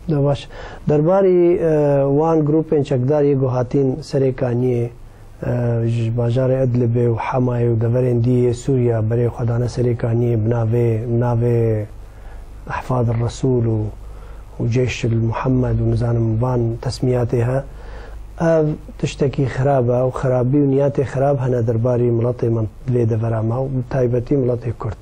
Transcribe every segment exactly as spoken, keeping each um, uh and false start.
De baş. Derbarî, e, wan grûpên çekdar yê ku hatîn Serê Kaniyê, e, ji bajarê Idlibê û Hemayê û deverên dî yê Sûriya berê xwe dane Serê Kaniyê bi navê, navê Ehfad Resûl û, û Ceyş el Muhammed û nizanim van tesmiyatê he. Ev tiştekî xirab e û xirabî û niyetê xirab hene derbarî miletê me vê devera me û bi taybetî miletê Kurd.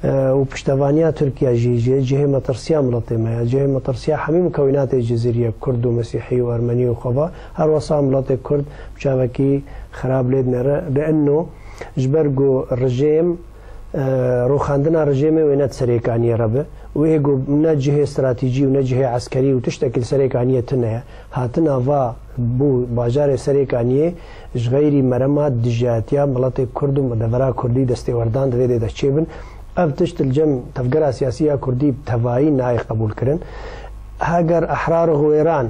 E, û piştevaniya Tirkiye jî, jî cihê metirsiya miletê me ye. Cihê metirsiya hemî mukewînatê Cizîrî ye, Kurd û Mesîhî û Ermenî û xwe ve. Her wesa miletê Kurd bi çavekî xirab lê dinere. Li eno ji ber ku rejêm, e, rûxandina rejêmê wê ne di Serê Kaniyê re be û ê ku ne cihê stratejî û ne cihê eskerî û tiştekî li Serê Kaniyê tune ye. Hatina va bû bajarê Serê Kaniyê ji xeyrî merema dijayetiya miletê Kurd û devera Kurdî destêwerdan divê dê de çêbin. Ev tişt li cem tevgera siyasî ya Kurdî bi tevayî nayê qebûlkirin. Heger ehrar û xwêran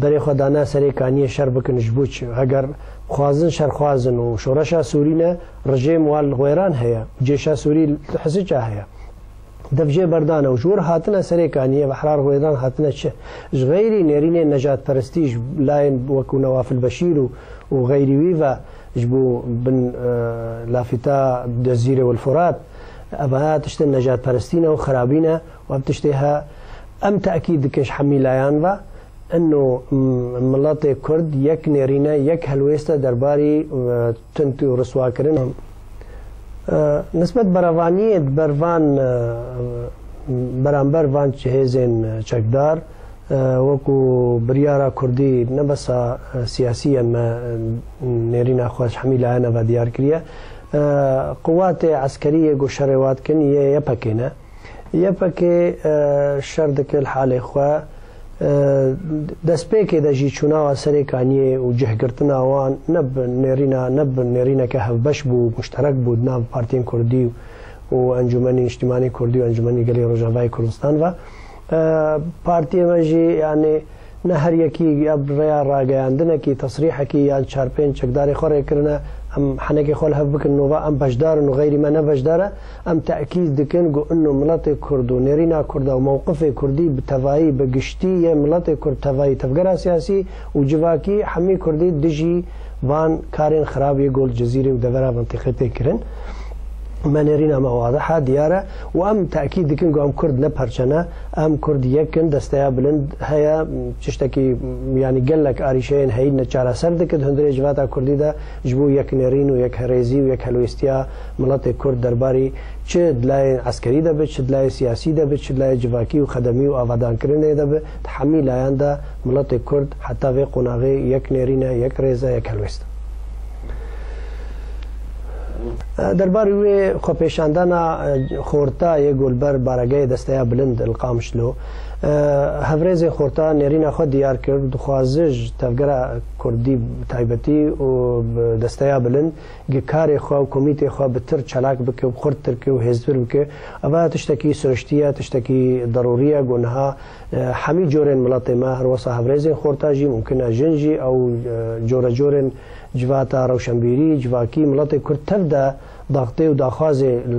berê xwe dane Serê Kaniyê şer bikin ji bo çi? Heger xwazin şerxwazin û şoreşa Sûrî ne, rejêm wa li xwêran heye. Cêşa Sûrî li Hisica heye. Dev jê berdane û ji wir hatine Serê Kaniyê ve ehrar xwêran hatine çi? Ji xeyrî nêrînên nejadperestî ji layên wekû Newafil Beşîr û, û xeyrî wî ve ji bo bin, e, lafîta Cezîrê wel Furat, ev haya tiştên nejadperestî ne û xirabî ne û ev tiştê he em tekîd dikin ji hemî layan ve. Eno, m-, miletê Kurd yek nêrîne, yek helwêste derbarî, e, tund û riswakirin. E, nisbet berevaniyê di ber van, e, beramber van hêzên çekdar, e, wekû biryara Kurdî ne besa, e, siyasî ye me, e, nêrîna xwe ji hemî layene ve diyar kiriye. E, quwatê eskerî yê ku şerê wa dikin yê Y P G ne. Y P G, e, şer dike li halê xwe. E, destpêkê de jî çûna wa Serê Kaniyê û cihgirtina wan ne bi nêrîna, ne bi nêrîneke hevbeş bû, muşterek bû di nav partiyên Kurdî û Encûmenî Niştimanî Kurdî û Encûmenî Gelê Rojavayê Kurdistan ve. E, partiyê me jî, yanî, ne her yekî ya bi rêya rageyandinekî, tesrîhekî yan çar pênc çekdarê xwe rê kirine, em henekê xwe li hev bikin, nova em beşdar in û xeyrî me ne beşdar e. Em tekîd dikin ku ino miletê Kurd û nêrîna Kurda û mewqifê Kurdî bi tevayî, bi giştî yê miletê Kurd tevayî, tevgera siyasî û civakî hemî Kurdî dijî van karên xirab yê ku li Cizîrê û devera mintîqê tê kirin. Me nêrîna me wadih e, diyar e û em tekîd dikin ku em Kurd ne perçe ne, em Kurd yek in, desteya bilind heye, tiştekî, yanî gelek arîşeyên heyî ne çareser dike, di hundirê civata Kurdî de ji bo yeknêrîn û yekherêzî û yekhelwêstiya miletê Kurd derbarî çi di layê eskerî de be, çi di layê siyasî de be, çi di layê civakî û xedemî û avadankirinê de be, di hemî layan de miletê Kurd heta vê qonaxê yek nêrîn e, yek rêz e, yek helwêst e. Derbarî wê xwepêşandana xorta yê ku li ber baregehê Desteya Bilind li Qamişlo, hevrêzên xorta nêrîna xwe diyar kir, dixwaze ji tevgera Kurdî bi taybetî û bi Desteya Bilind gi karê xwe û komîtê xwe bi tir çalak bike û xurttir bike û hêztir bike. Eva tiştekî siriştî ye, tiştekî derûrî ye ku niha, e, hemî corên miletê me, her wesa hevrêzên xorta jî, mumkin e jin jî, ew, e, corecorên civata rewşenbîrî, civakî, miletê Kurd tev de daxtê û daxwazê li,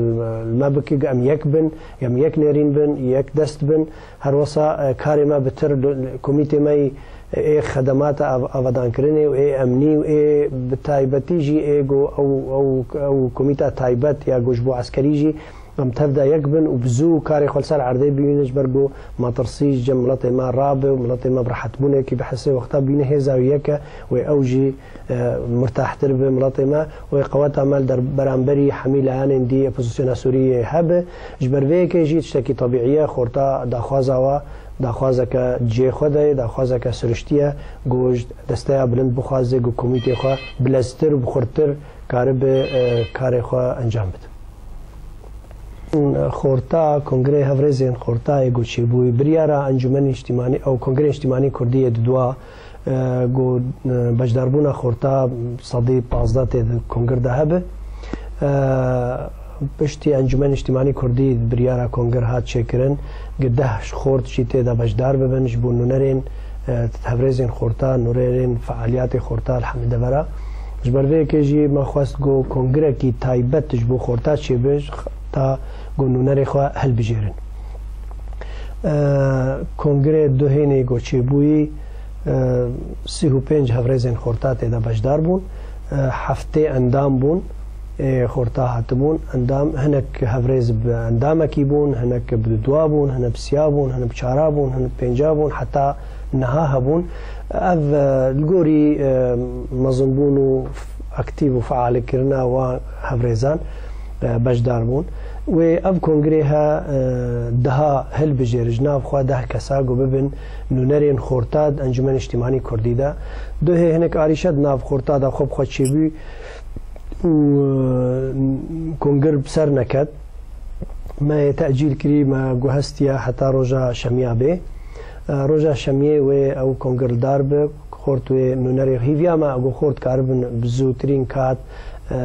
li me bike ku em yek bin, em yek nêrîn bin, yek dest bin. Her wesa, e, karê me bi tir li, li komîtê me yî ê xedemata av-, avadankirinê û ê emnî û ê bi taybetî jî ê ku ew, ew, ew komîta taybet ya ku ji bo eskerî jî em tev de yek bin û bi zû karê xwe li ser erdê bibînin, ji ber ku metirsî ji cem miletê me rabe û miletê me bi rehetbûnekî bihise, wexta bîne hêza wî yek e, wê ew jî, e, mirtahtir be miletê me, wê qeweta me li der-, beramberî hemî layanên dî opozisyona Sûriyê hebe. Ji ber vê yekê jî tiştekî tebîî ye, xorta daxwaza wa daxwazeke cihê xwe de ye, daxwazeke siriştî ye, ku ji Desteya Bilind bixwaze ku komîtê xwe bileztir û bi xurttir karibe, e, karê xwe encam bide. Xorta, Kongrê Hevrêzên Xorta yê ku çêbûyî, biryara Encûmenê Niştîmanî, ew Kongrê Niştîmanî Kurdî yê didwa, e, ku, e, beşdarbûna xorta sedî pazdeh tê di kongir de hebe. E, piştî Encûmenê Niştîmanî Kurdî biryara kongir hat çêkirin, gi deh xort jî tê de beşdar bibin, ji bo nûnerên, e, hevrêzên xorta, nûnerên fealiyatê xorta li hemî devera. Ji ber vê yekê jî me xwest ku kongirekî taybet ji bo xorta çêbe, ta ku nûnerê xwe hilbijêrin. Kongre duhênê ku çêbûyî, sî û pênc hevrêzên xorta tê de beşdar bûn. Heftê endam bûn ê xorta hatibûn. Endam, hinek hevrêz bi endamekî bûn, hinek bi dua bûn, hinek bi siya bûn, hinek bi çara bûn, hinek bi pênca bûn, heta niha hebûn. Ev, e, li gorî, e, mezinbûn û f-, aktîf û fealkirina wan hevrêzan, e, beşdar bûn. Wê ev kongrê he, e, daha hilbijêre ji nav xwe deh kesa ku bibin nûnerên xorta di Encûmen Niştîmanî Kurdî de. Duhê hinek arîşe di nav xorta de xwe bi xwe çêbû û, e, kongir bi ser neket. Me yê tecîl kirî, me guhestiye heta roja şemiya bê. E, roja şemiyê wê ew kongir li dar bi, xort wê nûnerê hîviya me, ew xort karibin bi zûtirîn kat, e,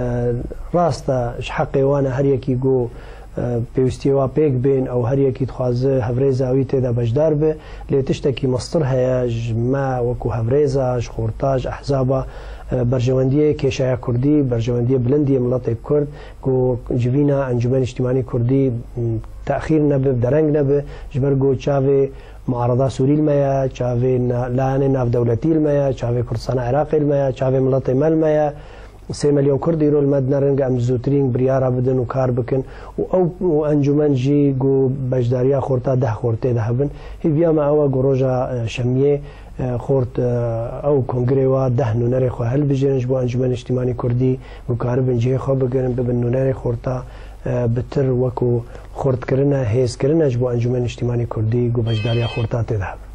rast e, ji heqê wan e, her yekî ku, e, pêwîstiyê wa pêk bên, ew her yekî dixwaze hevrêza wî tê de beşdar be, lê tiştekî mestir heye, ji me wekû hevrêza, ji xorta, ji ehzaba, e, berjewendiyê kêşeya kurdî, berjewendiyê bilindiyê miletê kurd, ku civîna Encûmen Niştîmanî Kurdî, m, texîr nebe, dereng nebe, ji ber ku çavê muarada Sûrî li me ye, çavê na-, layanê navdewletî li me ye, çavê Kurdistana Iraqê li me ye, çavê miletê me li me ye. Sê milyon Kurd îro li me dinerin, em zûtirîn biryara bidin û kar bikin. Û ew, û encûmen jî ku beşdariya xorta deh xortê de hebin. Hêviya me ew e ku roja, e, şemiyê, e, xort, e, ew kongrê wa deh nûnerê xwe hilbijêrin ji bo Encûmen Niştîmanî Kurdî, ku karibin cihê xwe bigirin, bibin nûnerê xorta, e, bitir wekû xortkirine, hêzkirine ji bo Encûmen Niştîmanî Kurdî, ku beşdariya xorta tê de hebin.